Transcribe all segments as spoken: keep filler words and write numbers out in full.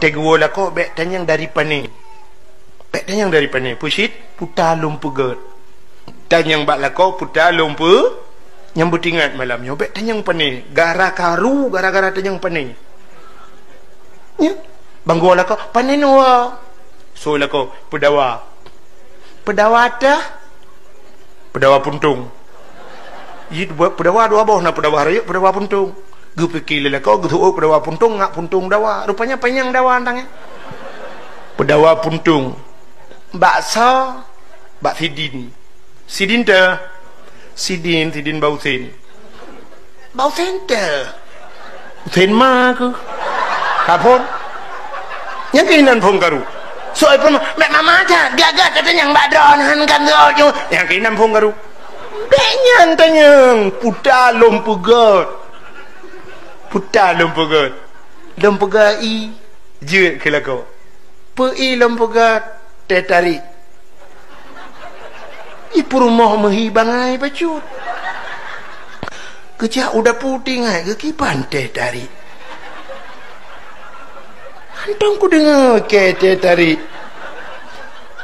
Teuguwoe lakoe, bèk tanyong dari pané. Bèk tanyong dari pané. Peucit, puta lôn peugèt. Tanyong bak lakoe, puta lôn peu-, nyang beutingat malam nyoe, bèk tanyong pané. Gara karu, gara-gara tanyong pané. Nyan. Ban guwoe lakoe, pané neuwoe. Soe lakoe, peudawa. Peudawa teuh. Peudawa puntông. Ji peudawa dua boh, na peudawa rayeuk, peudawa puntông. Geupike lé lakoe, geuseuôt peudawa puntông, ngat puntông dawa. Rupanya panyang dawa nyan. Peudawa puntông. Bak soe? Bak Sidin. Sidin teuh. Sidin, Sidin Bausen. Bausen teuh. Usen ma keuh. Ka phôn. Nyang keuh inan phôn karu. Soe phôn ma, "Bèk mama that, gagah that tanyong bak droeneuh han kan soe." Nyang keuh inan phôn karu. Bèk nyan tanyong, puta lôn peugèt. Puta lôn peugèt. Lôn peugèt ie, jeuet keu lakoe. Peu ie lôn peugèt, teh tarik. Ih, peurumoh meuhi bangai bacut. Geujak u dapu, teuingat geukiban teh tarik. Hantom kudeungoe keu teh tarik.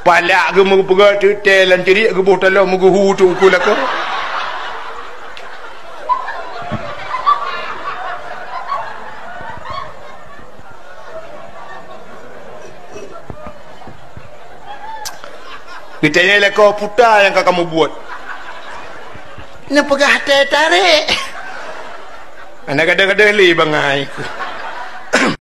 Palak geumeupeugah teuh teh lam ceurik, geuboh taloh meugeuhu teungku lakoe. Geutanyong lakoe, "Peue nyang ka kamoe buet?" "Neupeugah teh tarik." Hana gadôh-gadôh lé bangai.